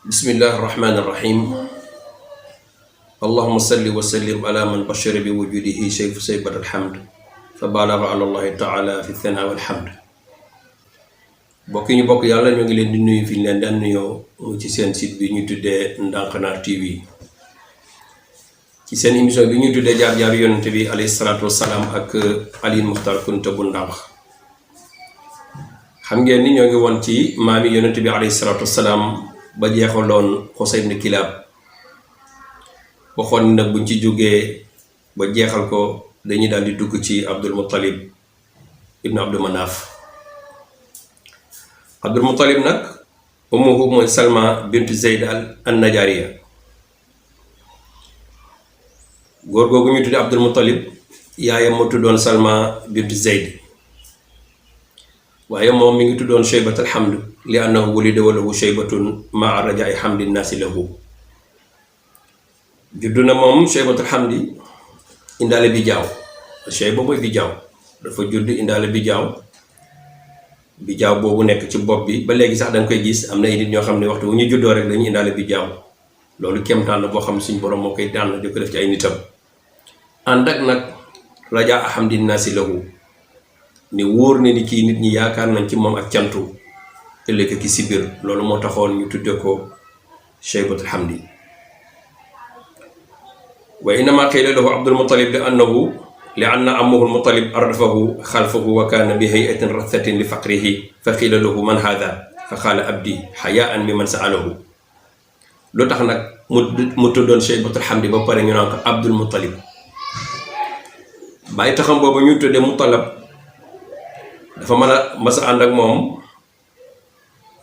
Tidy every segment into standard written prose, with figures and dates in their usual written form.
Bismillah ar-Rahman ar-Rahim. Allahumma salli wa sallim ala man bashara bi wujudihi saybat alhamd fa balagha ala Allah ta'ala fi thana wal hamd. Bokk ñu bokk yàlla ñu ngi leen di nuyu fi ñu leen daan nuyoo ci seen site bi ñu tuddee Ndankanaar TV ci seen émission bi ñu tuddee jaar-jaar yonent bi alayhi salaatu wassalaam ak Alioune Moukhtar Kounta bu Ndaax. xam ngeen ni ñoo ngi woon ci maami yonent bi alayhi salaatu wassalaam ba jeexaloon Xusay ibn Kilaab waxoon ni nag buñ ci jógee ba jeexal ko dañuy daal di dugg ci Abdul Muttalib ibn Abdu Manaaf. Abdul Muttalib nag ummuhu mooy Salma bint Zayd an Najariya. góor googu ñu tudde Abdul Muttalib yaayam moo tuddoon Salma bint Zayd, waaye moom mi ngi tuddoon Shaybat alhamd li annahu wulida wa lahu shaybatun maa rajai hamdi nnaasi lahu. juddu na moom Shaybat alhamdi indaale bi jaaw. Shayba mooy bi jaaw, dafa judd indaale bi jaaw boobu nekk ci bopp bi ba léegi sax danga koy gis. am na ay nit ñoo xam ne waxtu wu ñu juddoo rek dañu indaale bi jaaw. loolu kéemtaan la boo xam ne suñ borom moo koy tànn di ko def ci ay nitam. ànd ak nag rajaa hamdi nnaasi lahu, ni wóor na ni kii nit ñi yaakaar nañ ci moom ak cantu ëllëg ki si biir. loolu moo taxoon ñu tudde ko Shaybatul Hamdi. wa innama qiila lahu Abdul Muttalib li anna ammahu al-Muttalib ardafahu xalfahu wa kaana bi hay'atin rathatin li faqrihi fa qiila lahu man haadha fa qaala abdi hayaan mimman sa'alahu. lu tax nag mu tuddoon Shaybatul Hamdi ba pare ñu naan ko Abdul Muttalib. bàyyi taxam boobu ñu tudde Muttalib dafa mën a mas a ànd ak moom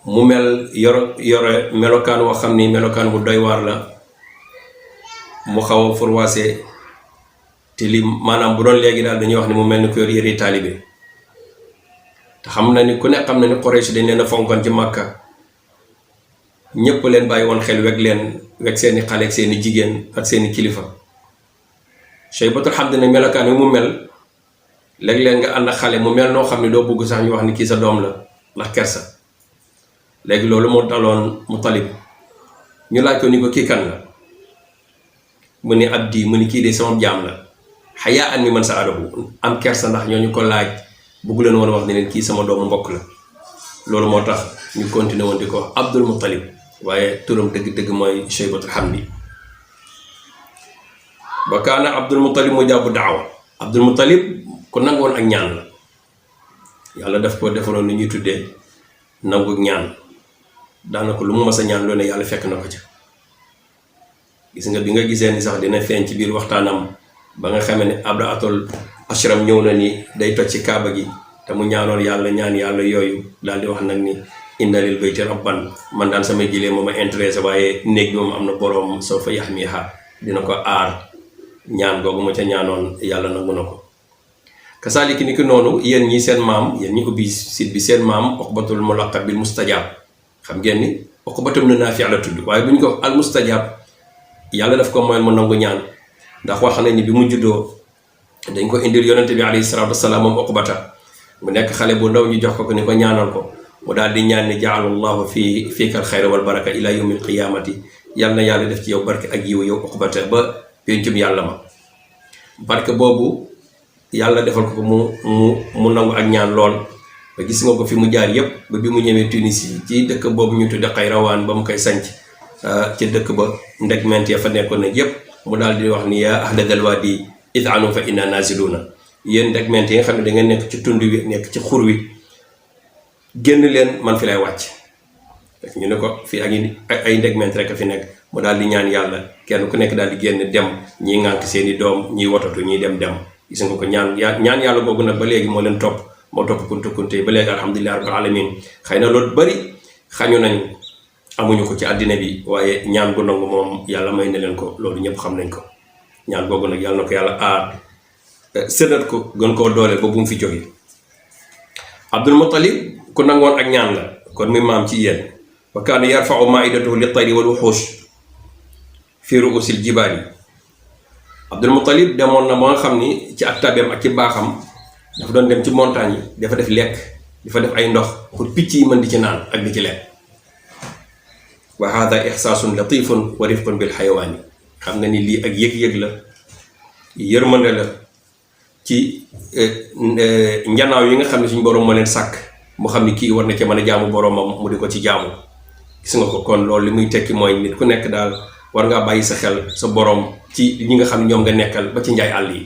mu mel yore melokaan woo xam ni melokaan bu doy waar la, mu xaw a forwaase te li maanaam bu doon léegi daal dañuy wax ni mu mel ni ko yor yëre taalibe. te xam na ni ku ne xam na ni Quraysh dañ leen a fonkoon ci Makka, ñépp leen bàyyi woon xel weg seeni xale ak seeni jigéen ak seeni kilifa. Shaybatul Hamdi nag melokaan wi mu mel, léeg-léeg nga ànd xale mu mel noo xam ne doo bëgg sax ñu wax ni kii sa doom la ndax kersa. léegi loolu moo daloon Muttalib. ñu laaj ko ni ko kii kan la, mu ni abdi, mu ni kii de sama jaam la. hayaan mimman sa'alahu, am kersa ndax ñooñu ko laaj bëggu leen woon wax ne leen kii sama doomu mbokk la. loolu moo tax ñu continué woon di ko wax Abdul Muttalib, waaye turam dëgg-dëgg mooy Shaybatul Hamdi. ba kaana Abdul Muttalib mujaabu daawa. Abdul Muttalib ku nangoon ak ñaan la. yàlla daf ko defaloon ni ñuy tuddee nangu ñaan. daanaka lu mu mas a ñaan loo ne yàlla fekk na ko ca. gis nga bi nga gisee ni sax dina feeñ ci biir waxtaanam ba nga xamee ne Abrahatul Ashram ñëw na ni day toj ci kaaba gi te mu ñaanoon yàlla ñaan yàlla yooyu daal di wax nag ni inna lil bayti rabban, man daan samay gilee moom a intéressé, waaye néeg bi moom am na boroom soo fa yaxmiha, dina ko aar. ñaan googu ma ca ñaanoon yàlla nangu na ko. kasaaliki ni ki noonu yéen ñi seen maam, yéen ñi ubbi site bi, seen maam Uqbatul mulaqab bil mustajab. xam ngeen ni Uqbatum na Naafi' la tudd, waaye bu ñu ko al mustajab yàlla daf ko mooy mu nangu ñaan. ndax wax nañ ni bi mu juddoo dañ ko indil yonente bi alayhi salaatu wasalaam moom Uqbata mu nekk xale bu ndaw ñu jox ko ni ko ñaanal ko. mu daal di ñaan ni ja'alallahu fiika al xayra wal baraka ila yawmil qiyaamati, yàlla na yàlla def ci yow barke ak yiw yow Uqbata ba pencum yàlla ma. barke boobu yàlla defal ko mu nangu ak ñaan lool. ba gis nga ko fi mu jaar yépp ba bi mu ñëwee Tunisie ci dëkk boobu ñu tudde Xayrawaan ba mu koy sanc ci dëkk ba ndegment ya fa nekkoon na yépp mu daal di wax ni yaa ahla dal waadi id'anu fa inna naziluna, yéen ndegment yi nga xam ne da ngeen nekk ci tund wi nekk ci xur wi, génn leen, man fi lay wàcc. ñu ne ko fii ak ay ndegment rek a fi nekk. mu daal di ñaan yàlla kenn ku nekk daal di génn dem, ñii ŋànk seeni doom, ñii wotatu, ñii dem. gis nga ko ñaan yàlla googu nag ba léegi moo leen topp, moo topp kunte ba léegi alhamdulillahi rabbil alamin. xëy na loolu bari xañu nañu, amuñu ko ci àddina bi, waaye ñaan gu nangu moom yàlla may na leen ko. loolu ñëpp xam nañ ko. ñaan googu nag yàlla na ko yàlla aar, sënat ko, gën koo doole ba bu mu fi jógee. Abdul Muttalib ku nangoon ak ñaan la, kon muy maam ci yéen. wa kaana yarfa'u maa'idatahu lit-tayri wal wuhuush fi ru'uusil jibaal yi. Abdul Muttalib demoon na ba nga xam ni ci ak tabeem ak ci baaxam dafa doon dem ci montagne yi dafa def lekk, dafa def ay ndox pour picc yi mën di ci naan ak di ci lekk. wa hada ixsaasun latifun wa rifqun bil xayawaani xam nga ni lii ak yëg-yëg la yërmande la ci njanaaw yi nga xam ne suñu borom moo leen sàkk mu xam ni kii war na ci mën a jaamu boromam mu di ko ci jaamu. gis nga ko kon loolu li muy tekki mooy nit ku nekk daal war ngaa bàyyi sa xel sa borom ci ñi nga xam ne ñoom nga nekkal ba ci njaay àll yi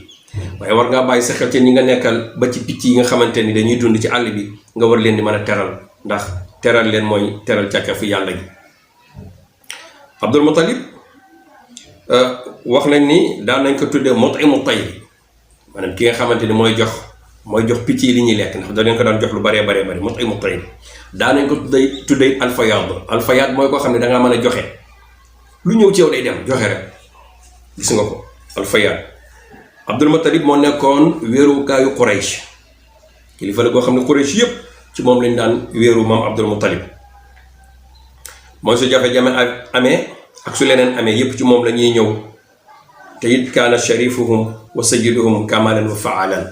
waaye war ngaa bàyyi sa xel ci ñi nga nekkal ba ci picc yi nga xamante ni dañuy dund ci àll bi nga war leen di mën a teral ndax teral leen mooy teral càkkafu yàlla gi. Abdul Muttalib wax nañ ni daan nañ ko tuddee mut'imu tayr maanaam ki nga xamante ni mooy jox picc yi li ñuy lekk ndax da leen ko daan jox lu baree mut'imu tayr daan nañ ko tuddee alfayaad mooy koo xam ne dangaa mën a joxe lu ñëw ci yow day dem joxe rek gis nga ko alfayaad. Abdul Muttalib moo nekkoon wéerukaayu Quraysh kilifa la koo xam ne Quraysh yépp ci moom lañ daan wéeru moom Abdul Muttalib mooy su jafe-jafe amee ak su leneen amee yépp ci moom la ñuy ñëw te it kaana sharifuhum wa sayyiduhum kamalan wa faalan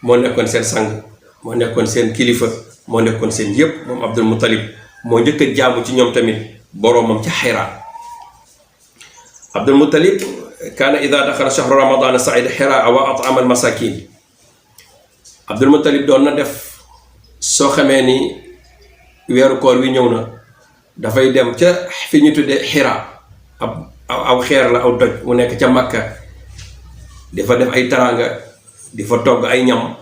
moo nekkoon seen sang moo nekkoon seen kilifa moo nekkoon seen yépp moom Abdul Muttalib moo njëkk a jaamu ci ñoom tamit boroomam ca Xiraa. Abdul Muttalib kaana ida daxala shahru ramadana saida Xiraa wa at'ama almasakin. Abdul Muttalib doon na def soo xamee ni weeru koor wi ñëw na dafay dem ca fi ñu tuddee Xiraa aw xeer la aw doj mu nekk ca Makka di fa def ay taraanga di fa togg ay ñam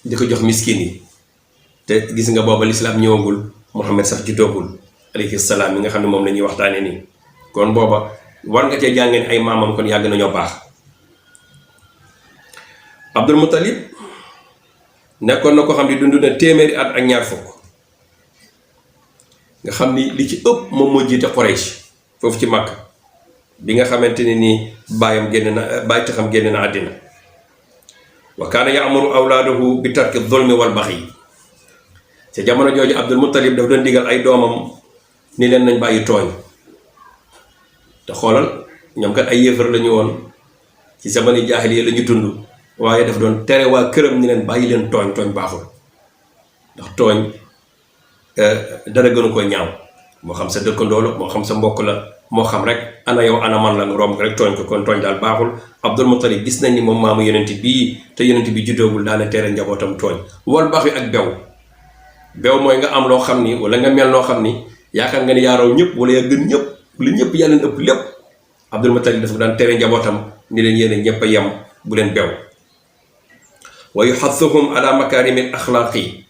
di ko jox miskin yi te gis nga booba lislaam ñëwagul Muhammad sax juddoogul alayhi salaam mi nga xam ne moom la ñuy waxtaane nii kon booba war nga cee jàngee ni ay maamam kon yàgg nañoo baax. Abdul Muttalib nekkoon na ko xam ne dund na téeméeri at ak ñaar fukk nga xam ni li ci ëpp moom moo jiite Quraysh foofu ci Makka bi nga xamante ne nii bàyyi taxam génn na àddina. wa kaana ya'muru awlaadahu bi tarki zulmi wal baxyi ca jamono jooju Abdul Muttalib daf doon digal ay doomam ni leen nañ bàyyi tooñ te xoolal ñoom kat ay yéefar la ñu woon ci zamani jaahiliya la ñu dund waaye daf doon tere waa këram ni leen bàyyi leen tooñ baaxul ndax tooñ dara gënu ko ñaaw moo xam sa dëkkandoo la moo xam sa mbokk la moo xam rek ana yow ana man la nga romb rek tooñ ko kon tooñ daal baaxul. Abdul Muttalib gis nañ ni moom maamu yonent bii te yonent bi juddoogul daana tere njabootam tooñ wal baax ak bew mooy nga am loo xam ni wala nga mel noo xam ni yaakaar nga ni yaa raw ñëpp wala yaa gën ñëpp wala ñëpp yaa leen ëpp lépp. Abdul Muttalib dafa daan tere njabootam ni leen yéen ñëpp a yem bu leen bew. wa yuxathuhum ala makarimil axlaaqi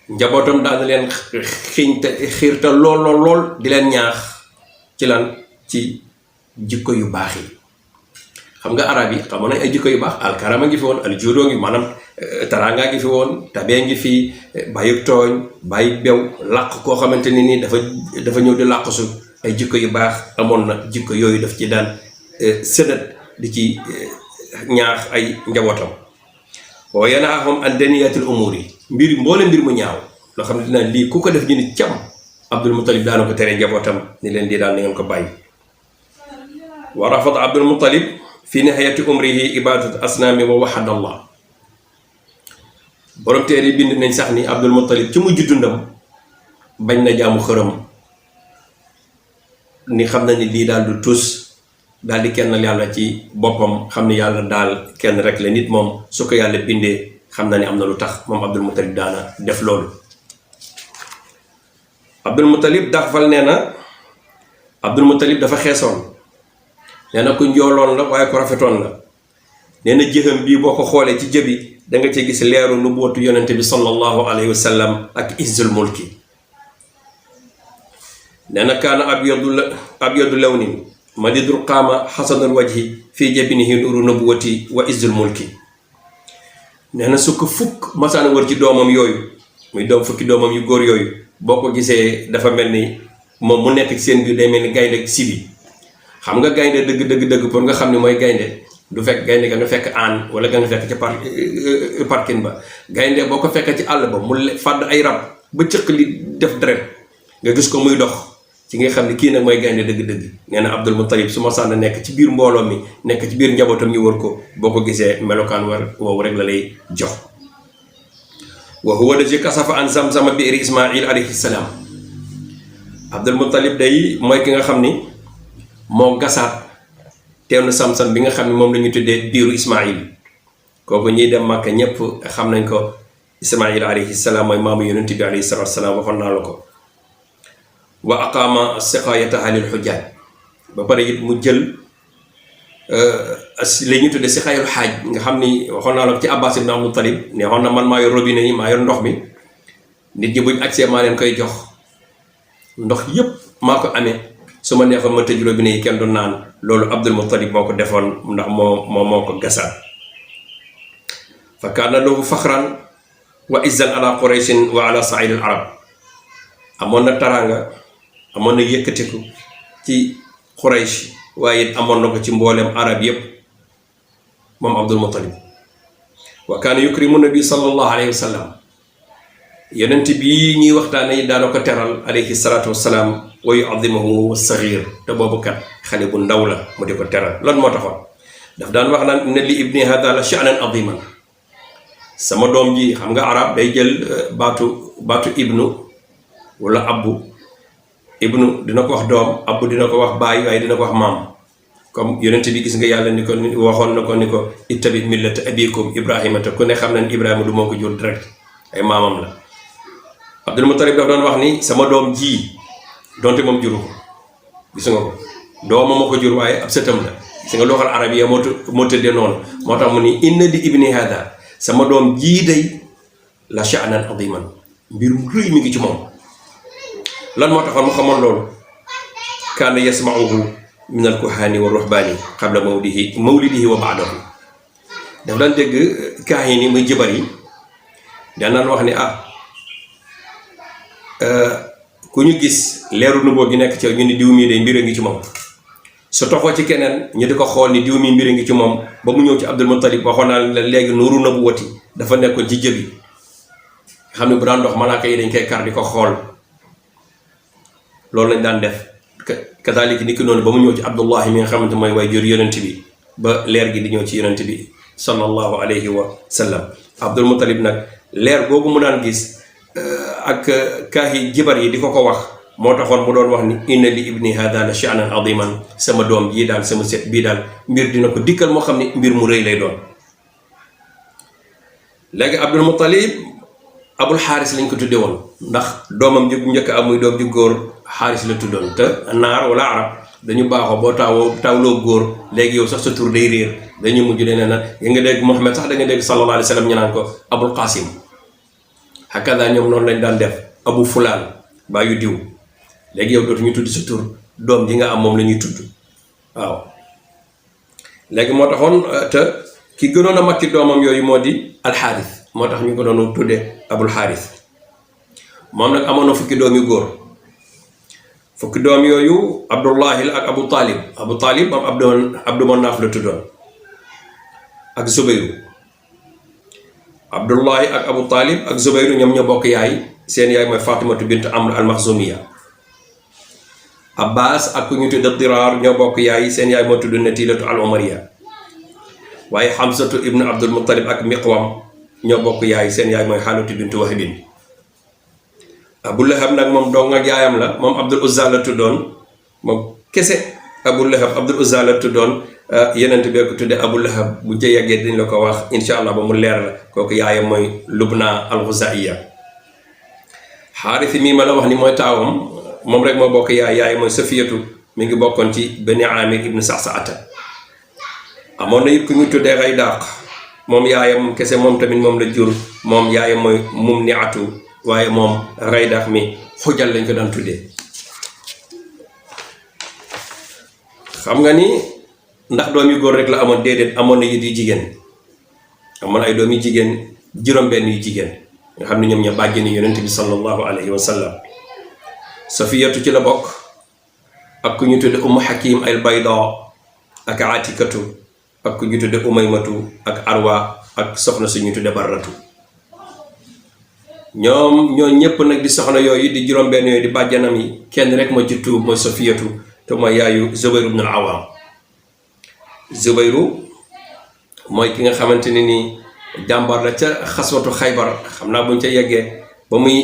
njabootam daan na leen xiirta lool di leen ñaax ci lan ci jikko yu baax yi. xam nga arab yi xamoon nañ ay jikko yu baax alkarama ngi fi woon aljuudoo ngi maanaam taraanga ngi fi woon tabee ngi fi bàyyi tooñ bàyyi bew làq koo xamante ni nii dafa ñëw di làqsu ay jikko yu baax amoon na jikko yooyu daf ci daan sëdët di ci ñaax ay njabootam. wa yanhaahum an daniyatil umuri mbir mu ñaaw loo xam ne dina lii ku ko def ñu ni cam Abdul Muttalib daana ko tere njabootam ni leen di daal na ngeen ko bàyyi. wa rafada Abdul Muttalib fi nihayati umrihi ibadat asnaami wa wahada Allah. borom téere yi bind nañ sax ni Abdul Muttalib ci mujj dundam bañ na jaamu xërëm ni xam na ni lii daal du tus daal di kennal yàlla ci boppam xam ni yàlla daal kenn rek la nit moom su ko yàlla bindee xam na ni am na lu tax moom Abdul Muttalib daana def loolu. Abdul Muttalib daxfal nee na Abdul Muttalib dafa xeesoon nee na ku njooloon la waaye ku rafetoon la nee na jëxam bii boo ko xoolee ci jëbi da nga ci gis leeru nubuwatu yonente bi sallallahu alayhi wa sallam ak izzul mulki. nee na kaana abyadu lawnin madidul qaama xasanul wajhi fii jabinihi nuru nubuwati wa izzul mulki. nee na su ko fukk masaana wër ci doomam yooyu muy doom fukki doomam yu góor yooyu boo ko gisee dafa mel ni moom mu nekk ci seen biir day mel ni gaynde sibi. xam nga gaynde dëgg pour nga xam ni mooy gaynde du fekk gaynde nga fekk aan wala nga fekk ca parkin ba gaynde boo ko fekkee ci àll ba mu fàdd ay rab ba cëq li def deret nga gis ko muy dox ci nga xam ni kii nag mooy gaynde dëgg nee na Abdul Muttalib su ma sànn nekk ci biir mbooloo mi nekk ci biir njabootam ñu wër ko boo ko gisee melokaan woowu rek la lay jox. wa huwa lazi kasafa an zamzama bi'ri Ismaïl alayhi salaam Abdul Muttalib day mooy ki nga xam ni moo gasaat teenu Samsam bi nga xam ne moom la ñu tuddee biiru Ismaïl kooku ñiy dem Màkka ñépp xam nañ ko. Ismaïl alayhi salaam mooy maamu yonent bi alayhi salaatu salaam waxoon naa la ko. wa aqaama siqaayataha lil xujjaaj ba pare it mu jël li ñu tuddee siqaayul xaaj nga xam ni waxoon naa la ko ci Abbas ibn Abdul Muttalib ne waxoon na man maa yor robinet yi maa yor ndox mi nit ñi buñ agsee maa leen koy jox ndox yépp maa ko amee su ma neexoon ma tëj robinet yi kenn du naan loolu Abdul Muttalib moo ko defoon ndax moo ko gasaat. fa kaana lahu faxran wa izzan ala qurayshin wa ala saa'ir al arab amoon na taraanga amoon na yëkkatiku ci Quraysh waaye it amoon na ko ci mbooleem arab yépp moom Abdul Muttalib. wa kaana yukrimu nabi sallallahu alayhi wa sallam yonent bii ñuy waxtaane yi daana ko teral alayhi salaatu wassalaam wa yu'azzimuhu saxiir te boobu kat xale bu ndaw la mu di ko teral lan moo taxoon daf daan wax naan inna li ibni hada la sha'nan aziman sama doom ji xam nga arab day jël baatu ibnu wala abbu ibnu dina ko wax doom abbu dina ko wax baay waaye dina ko wax maam comme yonent bi gis nga yàlla ni ko waxoon na ko ni ko ittabi millata abikum ibrahima te ku ne xam nañ ibrahima du moo ko jur direct ay maamam la. Abdul Muttalib daf doon wax ni sama doom ji donte moom juru ko gis nga ko doomam moo ko jur waaye ab sëtam la gis nga loo xam arab yi moo tëddee noonu moo tax mu ni inna li ibni hada sama doom jii day la sha'nan aziman mbir mu rëy mi ngi ci moom. lan moo taxoon mu xamoon loolu kaana yasma'uhu min al-kuhaani wa ruhbaani qabla mawlidihi wa ba'dahu daf daan dégg kaahin yi muy jibar yi daan wax ni ku ñu gis leeru nuboo gi nekk ci ñu ni diw mii day mbir a ngi ci moom su toxoo ci keneen ñu di ko xool ni diw mii mbir a ngi ci moom ba mu ñëw ci Abdul Muttalib waxoon naa la léegi nuuru nubuwati dafa nekkoon ci jëbi xam ne bu daan dox malaaka yi dañ koy kar di ko xool loolu lañ daan def kadaalika ni ki noonu ba mu ñëw ci Abdullahi mi nga xamante mooy way jur yonent bi ba leer gi di ñëw ci yonent bi sallallahu alayhi wa sallam. Abdul Muttalib nag leer googu mu daan gis ak kaahi jibar yi di ko wax moo taxoon mu doon wax ni inna li ibni hada la sha'nan aziman sama doom jii daal sama set bii daal mbir dina ko dikkal moo xam ne mbir mu rëy lay doon. léegi Abdul Muttalib abul xaaris lañ ko tuddee woon ndax doomam ju njëkk am muy doom ju góor xaaris la tuddoon te naar wala arab dañu baaxoo boo taawloo góor léegi yow sax sa tur day réer dañu mujj dene na ya nga dégg Muhammad sax da nga dégg sallallahu alayhi wa sallam ñu naan ko abul qasim hakada ñoom noonu lañ daan def abu fulaan bàyyu diw léegi yow dootuñu tudd sa tur doom ji nga am moom la ñuy tudd waaw. léegi moo taxoon te ki gënoon a mag ci doomam yooyu moo di alxaaris moo tax ñu ko doon tuddee abul xaaris moom nag amoon na fukki doom yu góor fukki doom yooyu Abdullahi la ak Abu Talib moom Abdu Manaaf la tuddoon ak Zubayru. Abdullahi ak Abu Talib ak Zubayru ñoom ñoo bokk yaay seen yaay mooy Fatimatu bint Amr al-Maxzumiya. Abbas ak ku ñu tudd Diraar ñoo bokk yaay seen yaay moo tudd Natilatu al-Umariya waaye Hamzatu ibnu Abdul Muttalib ak Miqwam ñoo bokk yaay seen yaay mooy Xaalatu bintu Wahbin. Abu Lahab nag moom dong ak yaayam la moom Abdul Uzza la tuddoon moom kese Abu Lahab Abdul Uzza la tuddoon yenent bee ko tudde Abu Lahab bu ca yeggee dañ la ko wax insha allah ba mu leer la kooku yaayam mooy Lubna al-Xuzaiya. Xaaris mii ma la wax ni mooy taawam moom rek moo bokk yaay mooy Safiyatu mi ngi bokkoon ci Bani Amir ibn Sa'sa'ata. amoon na it ku ñu tuddee Raydaq moom yaayam kese moom tamit moom la jur moom yaayam mooy Mumni'atu waaye moom Raydaq mi xujal lañ ko daan tuddee. xam nga ni ndax doom yu góor rek la amoon déedéet amoon na it yu jigéen amoon ay doom yu jigéen juróom-benn yu jigéen nga xam ne ñoom ña bàjjeni yonent bi sallallahu alayhi wa sallam. Safiyatu ci la bokk ak ku ñu tudde Ummu Hakim al Bayda ak Atikatu ak ku ñu tudde Umaymatu ak Arwa ak soxna su ñu tudde Barratu. ñoo ñëpp nag di soxna yooyu di juróom-benn yooyu di bàjjanam yi kenn rek moo ci tuub mooy Safiyatu te mooy yaayu Zubayru ibn al-Awwam. Zubayru mooy ki nga xamante ne ni jàmbaar la ca xaswatu Xaybar xam naa buñ ca yeggee ba muy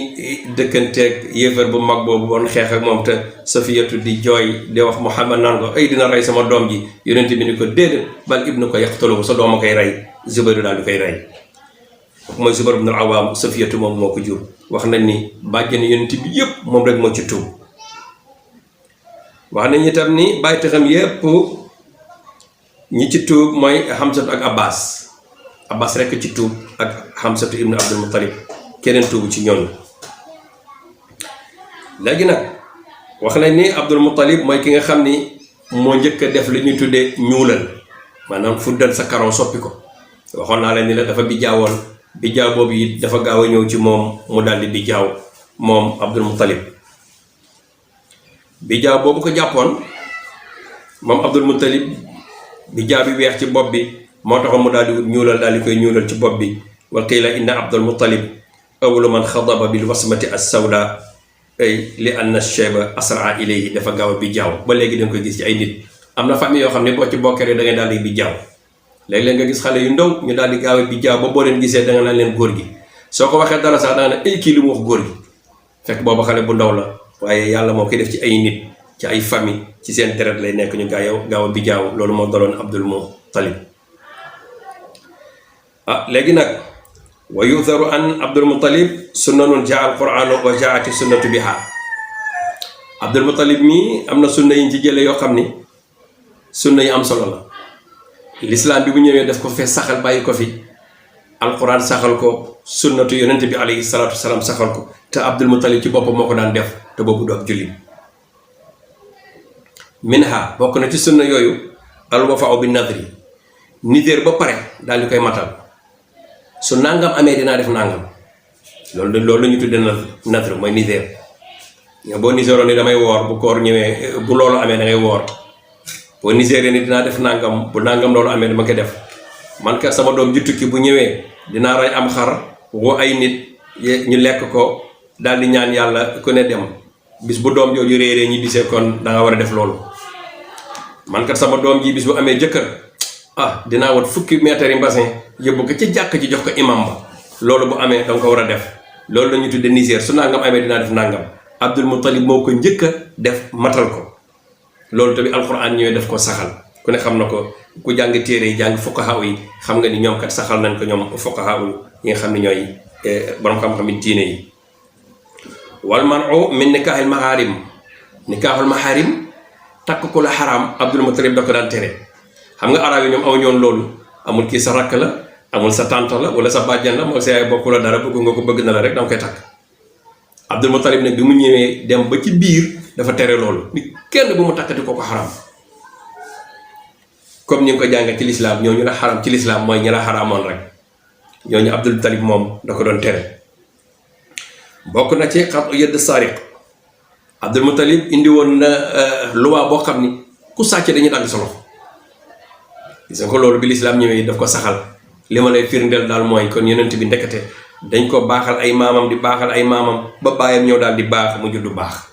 dëkkanteeg yéefar bu mag boobu woon xeex ak moom te Safiyatu di jooy di wax Muhammad naan ko ay dina rey sama doom ji yonent bi ni ko déedéet bal ibnu ko yaqtuluhu sa doom a koy rey Zubayru daal di koy rey mooy Zubayr ibn al-Awwam Safiyatu moom moo ko jur wax nañ ni bàjjeni yonent bi yépp moom rek moo ci tuub wax nañ itam ni bàyyi taxam yépp ñi ci tuub mooy Hamzatu ak Abbas rekk ci tuub ak Hamzatu ibnu Abdul Muttalib keneen tuubu ci ñoom léegi nag wax nañ ni Abdul Muttalib mooy ki nga xam ni moo njëkk a def li ñuy tuddee ñuulal maanaam fuddal sa karaw soppi ko waxoon naa leen ni la dafa bijaawoon bijaaw boobu it dafa gaaw a ñëw ci moom mu daldi bijaaw moom Abdul Muttalib bijaaw boobu ko jàppoon moom Abdul Muttalib bijaaw bi weex ci bopp bi moo taxoon mu daldi wut ñuulal daldi koy ñuulal ci bopp bi wa qiila inna Abdul Muttalib awwalu man xadaba bil wasmati as-sawda ay li anna shayba asraa ilayhi dafa gaaw a bijaaw ba léegi da nga koy gis ci ay nit am na famille yoo xam ne boo ci bokkee rek da ngay daal di bijaaw léeg-léeg nga gis xale yu ndaw ñu daal di gaaw a bijaaw ba boo leen gisee da nga naan leen góor gi soo ko waxee dara sax da nga ne ay kii li mu wax góor gi fekk booba xale bu ndaw la waaye yàlla moo koy def ci ay nit ci ay famille ci seen deret lay nekk ñu gaaw a bijaaw loolu moo daloon Abdul Muttalib léegi nag wa yu'tharu an Abdul Muttalib sunnanun jaa al-Qur'anu wa jaati sunnatu biha Abdul Muttalib mii am na sunna yi ñu ci jële yoo xam ni sunna yi am solo la l'islam bi bu ñëwee daf ko fee saxal bàyyi ko fi alquran saxal ko sunnatu yonente bi alayhi salaatu wasalaam saxal ko te Abdul Muttalib ci boppam moo ko daan def te boobu du ab jullit minha bokk na ci sunna yooyu al wafa'u bin nadri nidéer ba pare daal di koy matal su nangam amee dinaa def nangam loolu la ñu tuddee nadr mooy nidéer nga boo niséeroon ni damay woor bu koor ñëwee bu loolu amee da ngay woor boo niséeree ni dinaa def nangam bu nangam loolu amee dama koy def man ka sama doom ji tukki bu ñëwee dinaa rey am xar woo ay nit ñu lekk ko daal di ñaan yàlla ku ne dem bis bu doom jooju réeree ñi bisee kon da nga war a def loolu man kat sama doom ji bis bu amee jëkkër dinaa wat fukki mètre yi mbasin yóbbu ko ci jàkk ji jox ko imam ba loolu bu amee danga ko war a def loolu la ñu tudde niséer su nangam amee dinaa def nangam Abdul Muttalib moo ko njëkk a def matal ko loolu tamit alquran ñëwee def ko saxal ku ne xam na ko ku jàng téere yi jàng fuqaha yi xam nga ni ñoom kat saxal nañ ko ñoom fuqaha yi nga xam ne ñooy borom xam-xam yi diine yi wal man'u min nikaahil maharim takk ko la xaraam Abdul Muttalib da ko daan tere xam nga arab yi ñoom amuñu woon loolu amul kii sa rakk la amul sa tante la wala sa bàjjan la moo sa yaay bokku la dara bëgg nga ko bëgg na la rek danga koy takk Abdul Muttalib nag bi mu ñëwee dem ba ci biir dafa tere loolu ni kenn bu mu takkati ko xaraam comme ni nga ko jàngee ci lislaam ñooñu la xaraam ci lislaam mooy ñi la xaraamoon rek ñooñu Abdul Muttalib moom da ko doon tere bokk na ci xat yëdd sariq Abdul Muttalib indi woon na loi boo xam ni ku sàcc dañuy dagg sa loxo gis nga ko loolu bi lislaam ñëwee daf ko saxal li ma lay firndeel daal mooy kon yonent bi ndekete dañ ko baaxal ay maamam di baaxal ay maamam ba baayam ñëw daal di baax mu juddu baax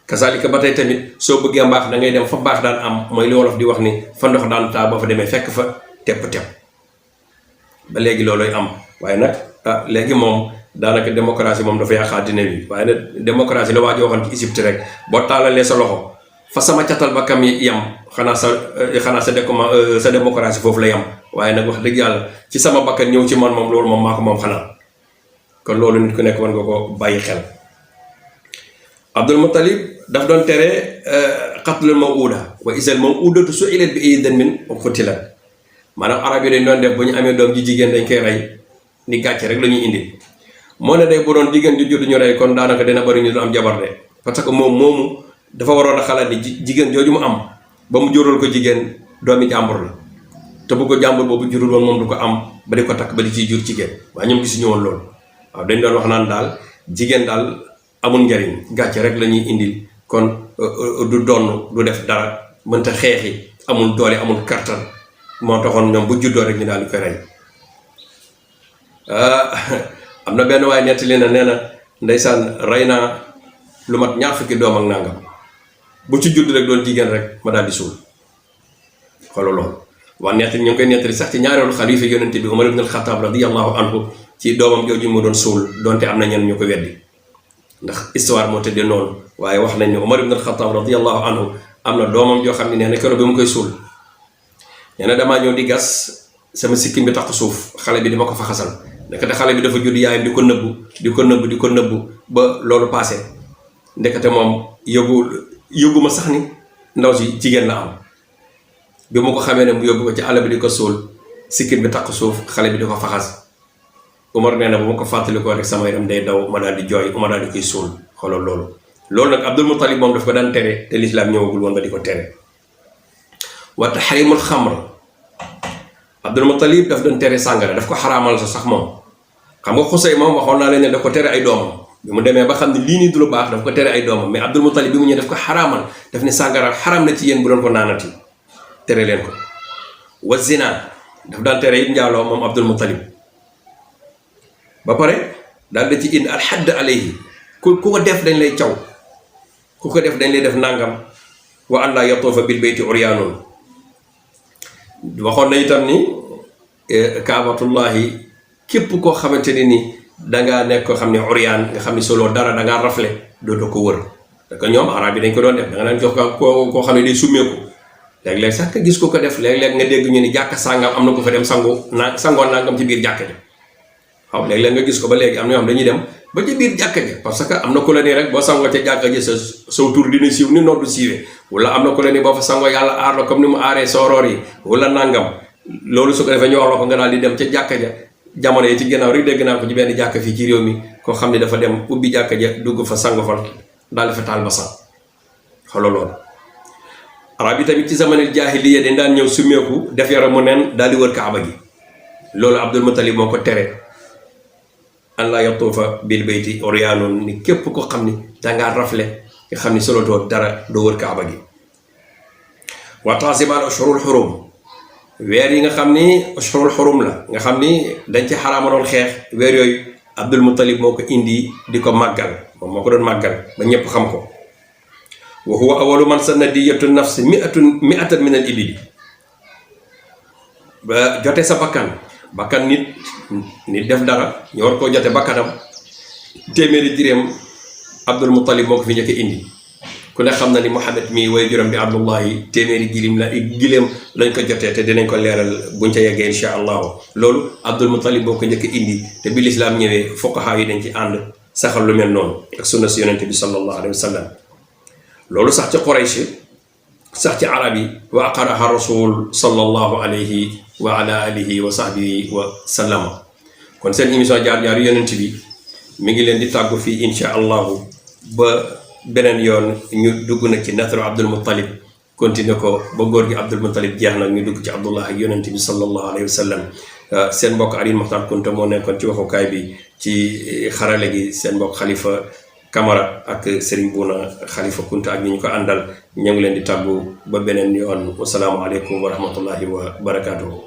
kasaalika ba tey tamit soo bëggee mbaax da ngay dem fa baax daan am mooy li wolof di wax ni fa ndox daan taa boo fa demee fekk fa tepp-tepp ba léegi looloy am waaye nag léegi moom daanaka démocratie moom dafa yàq àddina bi waaye nag démocratie la waa ji waxoon ci Égypte rek boo taalalee sa loxo fa sama catal ba kam yam xanaa sa démocratie foofu la yam waaye nag wax dëgg yàlla ci sama bakkan ñëw ci man moom loolu moom maa ko moom xanaa kon loolu nit ku nekk war nga ko bàyyi xel Abdul Muttalib daf doon tere qatlul mawuda wa isal mawudatu su'ilat bi ayyi dhanbin qutilat maanaam arab yi dañ doon def bu ñu amee doom ji jigéen dañ koy rey ni gàcce rek la ñuy indi moo ne day bu doon jigéen ju judd ñu rey kon daanaka dina bari ñu du am jabar de parce que moom moomu dafa waroon a xalaat ni jigéen jooju mu am ba mu jural ko jigéen doomi jàmbur la te bu ko jàmbur boobu jurul woon moom du ko am ba di ko takk ba di ciy jur jigéen waaye ñoom gisuñu woon loolu waaw dañ doon wax naan daal jigéen daal amul njariñ gàcce rek la ñuy indil kon du donn du def dara mënta xeexi amul doole amul kartan moo taxoon ñoom bu juddoo rek ñu daal di koy rey am na benn waaye nettali na nee na ndeysaan rey naa lu mat 20 doom ak nangam bu ci judd rek doon jigéen rek ma daal di suul xoolal loolu waa nettali ñu ngi koy nettali sax ci ñaareelu xalifa yonente bi Umar ibn al-Khattab radiyallahu anhu ci doomam jooju mu doon suul donte am na ñenn ñu ko weddi ndax histoire moo tëddee noonu waaye wax nañ ne Omar ibn al-Khattab radiyallahu anhu am na doomam joo xam ne nee na keroog bi mu koy suul nee na damaa ñëw di gas sama sikkim bi tax suuf xale bi di ma ko fa xasal ndekete xale bi dafa judd yaayam di ko nëbbu ba loolu passé ndekete moom yëgu ma sax ni ndaw si jigéen la am bi ma ko xamee ne mu yóbbu ko ci àll bi di ko suul sikkim bi tax suuf xale bi di ko faxas Umar nee na bu ma ko fàttalikoo rek sama yaram day daw ma daal di jooy ma daal di koy suul xoolal loolu nag Abdul Muttalib moom daf ko daan tere te lislaam ñëwagul woon ba di ko tere wa tahrimul xamr Abdul Muttalib daf doon tere sàngara daf ko xaraamal sax moom xam nga Xusay moom waxoon naa leen ne daf ko tere ay doomam bi mu demee ba xam ne lii nii du lu baax daf ko tere ay doomam mais Abdul Muttalib bi mu ñëwee daf ko xaraamal daf ne sàngara xaraam na ci yéen bu doon ko naanati tere leen ko wa zina daf daan tere it njaaloo moom Abdul Muttalib ba pare daal da ci indi alxadd alayhi ku ko def dañ lay caw ku ko def dañ lay def nangam wa an laa yatuufa bil bayti uryaanun waxoon na itam ni kaabatullahi képp koo xamante ni dangaa nekk koo xam ne uryaan nga xam ne solo dara dangaa rafle doo ko wër parce que ñoom arab yi dañ ko doon def da nga naan jox koo xam ne day summeeku léeg-léeg sax nga gis ko def léeg-léeg nga dégg ñu ni jàkka sàngam am na ko fa dem sangoon nangam ci biir jàkka ja waaw léeg-léeg nga gis ko ba léegi am na ñoo xam dañuy dem ba ci biir jàkka ja parce que am na ku la ni rek boo sangoo ca jàkka ja sa tur dina siiw ni noddu siiwee wala am na ku la ni boo fa sangoo yàlla aar la comme ni mu aaree sooroor yi wala nangam loolu su ko defee ñu wax la ko nga daal di dem ca jàkka ja jamono yi ci ginnaaw rek dégg naa ko ci benn jàkka fii ci réew mi koo xam ne dafa dem ubbi jàkka ja dugg fa sango fa daal di fa taal ba sax xoolal loolu arab yi tamit ci zamanil jaahiliya dañ daan ñëw summeeku def yaramu neen daal di wër kaaba gi loolu Abdul Muttalib moo ko tere an laa yatuufa bil bayti uryaanun ni képp ko xam ni dangaa rafle nga xam ni solo doo dara doo wër kaaba gi wa taasimal ashhurul xurum weer yi nga xam ni ashhurul xurum la nga xam ni dañ ci xaraamaloon xeex weer yooyu Abdul Muttalib moo ko indi di ko màggal moom moo ko doon màggal ba ñépp xam ko wa huwa awalu man sanna diyatu nafsi mi'atan min al ibili ba jote sa bakkan nit def dara ñu war koo jote bakkanam téeméeri jiréem Abdul Muttalib moo ko fi njëkk indi ku ne xam na ni Muhammad mi way juróom di Abdullahi téeméeri giléem lañ ko jotee te dinañ ko leeral buñ ca yeggee insha allahu loolu Abdul Muttalib moo ko njëkk indi te bi lislaam ñëwee fuqaha yi dañ ci ànd saxal lu mel noonu ak sunna si yonente bi sallallahu alayhi wa sallam loolu sax ci Quraysh sax ci arab yi wa aqaraha rasul sallallahu alayhi wa ala alihi wa sahbihi wa sallama kon seen émission jaar-jaaru yonent bi mi ngi leen di tàggu fii insha allahu ba beneen yoon ñu dugg na ci natru Abdul Muttalib continuer ko ba góor gi Abdul Muttalib jeex nag ñu dugg ci Abdullah ak yonent bi sallallahu alayhi wa sallam seen mbokk Alioune Makhtar Kounta moo nekkoon ci waxukaay bi ci xarale gi seen mbokk Khalifa Camara ak Serigne Bouna Khalifa Kounta ak ñi ñu ko àndal ñu ngi leen di tàggu ba beneen yoon wasalaamu aleykum wa rahmatullahi wa barakaatuhu